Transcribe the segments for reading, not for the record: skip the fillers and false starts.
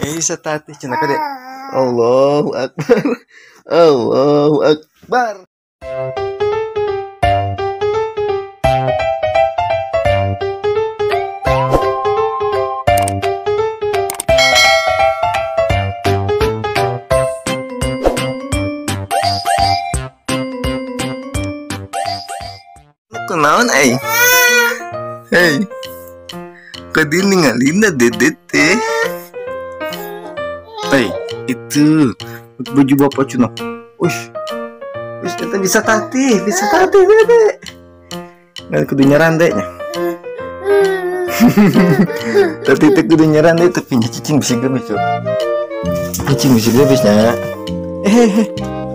Bisa tati cenah kade. Allahu Akbar. Allahu Akbar. Kunaon ai? Hei. Kadi ningalina dede teh. Hei, itu baju bapak cuna. Ush. Ush, eta bisa tati dede. Ngan kudu nyarande nya. Tati teh kudu nyarande tapi nya cicing bisa geus tuh. Cicing bisa geus nya.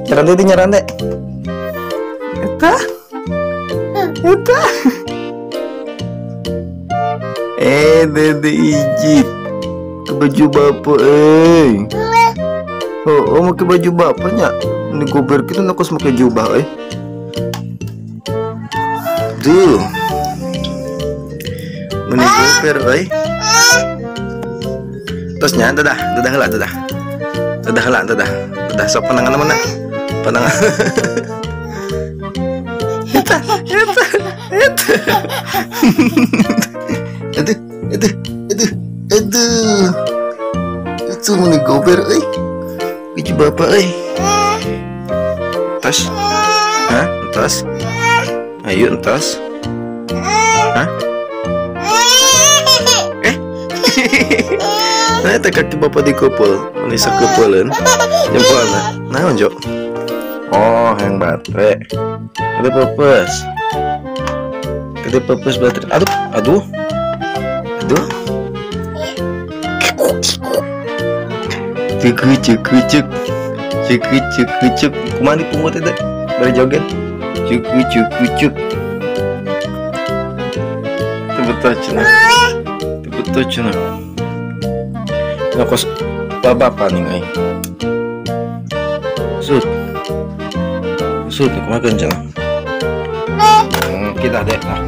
Nyarande teh nyarande. Eta. Eta. Dede ijit ke baju bapak Oh, make baju bapaknya. Ini gober gitu nakos make jubah Duh. Meni gober Terusnya dadah, dadah heula, dadah. Dadah heula, dadah. Dadah sok panangan mana? Panangan. Eta, eta, eta. Aduh, aduh, aduh, aduh. Itu meni gober Baju bapak Tas. Hah? Entas. Ayo entas. Hah? Nah, eta kaki bapak dikupul. Meni sakupuleun. Jempolna. Naon, Jo? Oh, yang baterai. Ada pepes. Ada pepes baterai. Aduh, aduh. Aduh. Cek cek cek. Cek cek cek. Kumaha dipungut eta? Bari joget. Cek cek cek. Teu betul cenah. Teu betul cenah. Ngakos bapak nih ai. Sut. Sut kumaha cenah. Kita deh lah.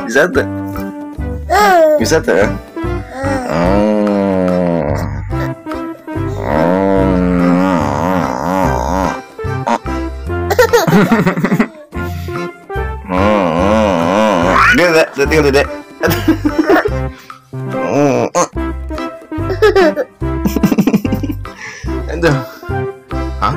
Bisa tuh? Bisa tuh? Dek, dek, dek. Aduh. Hah?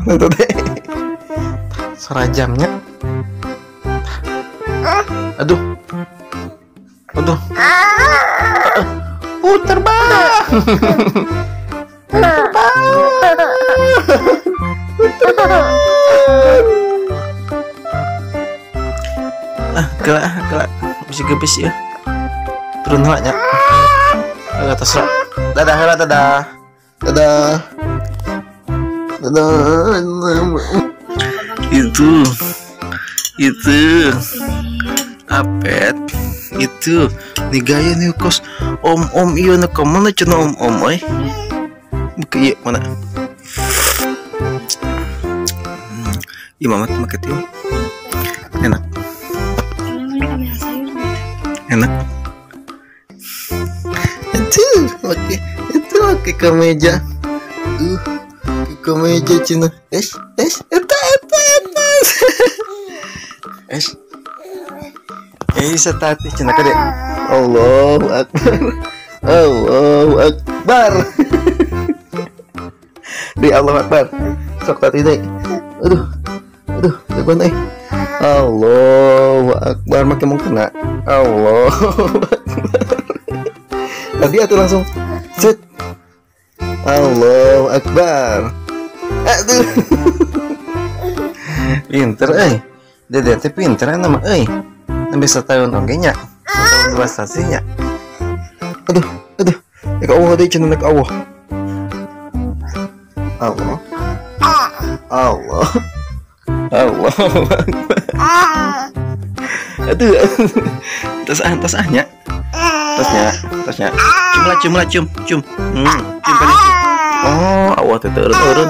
Itu deh. Suara jamnya. Aduh. Aduh. Puter bang. Puter bang. Puter bang. Ah, kelak, kelak. Bisa gebis ya. Turun lah nya. Agak terserah. Dadah, dadah. Dadah. Dadah. Itu apet itu nih gaya nih kos om iya nih kemana cina om buka iya mana iya mama tuh makan tuh enak enak itu oke itu oke kemeja kemeja cina es es eta eta eta es bisa tati cina kade. Allahu Akbar. Allahu Akbar. Di Allahu Akbar. Sok tati deh. Aduh. Aduh, jagoan Allahu Akbar make mau kena. Allahu Akbar. Tadi atuh langsung set. Allahu Akbar. Aduh. Pinter Dede teh pinter nama Sampai setahun oge nya. Setahun dua stasinya. Aduh, aduh. Nek Allah deui cenah nek Allah. Allah. Allah. Allah. Aduh. Tas ah, tas ah nya. Tasnya, tasnya. Cium lah, cium lah, cium, cium. Cium kali. Oh, awak teh eureun-eureun.